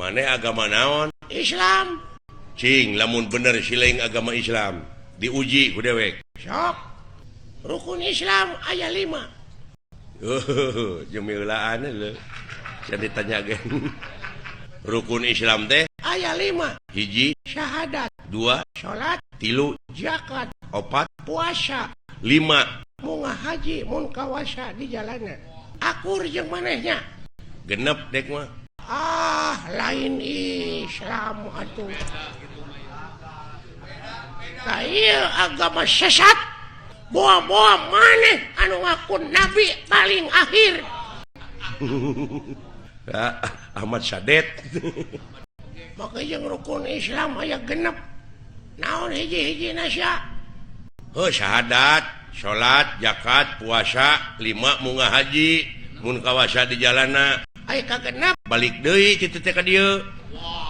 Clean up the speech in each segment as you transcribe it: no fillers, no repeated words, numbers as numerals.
Maneh agama naon? Islam. Cing, lamun bener siling agama Islam diuji ku dewek. Sok, rukun Islam aya 5. Oh, jemilaan lho. Saya ditanya ge. Rukun Islam teh aya 5. 1 syahadat, 2 salat, 3 zakat, 4 puasa, 5 munggah haji mun kawasa di jalanan. Akur jeung manehnya. Genep dek mah. Ah, lain Islam atuh. Nah, ieu agama sesat. Boa-boa maneh anu ngaku nabi paling akhir. Ahmad Sadet. Maka jeung rukun Islam aya 6. Naon hiji-hiji nasya? Heuh, syahadat, salat, zakat, puasa, 5 munggah haji, mun kawasa di jalana. Aya kagenep balik deui kitu teh ka dieu.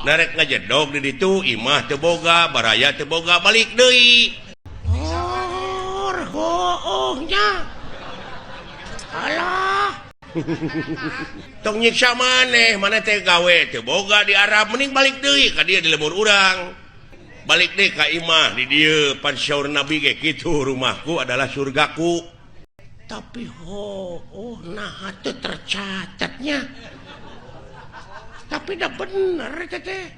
Narek ngajedog di ditu, imah teu boga, baraya teu boga, balik deui. Oh, hooh nya. Alah. Tong nyiksa maneh, maneh teh gawe teu boga di Arab, mending balik deui ka dieu di lembur urang. Balik deui ka imah di dieu, pan saur Nabi ge kitu, rumahku adalah surgaku. Tapi ho, oh nah teu tercatatnya. Tapi dah bener teh.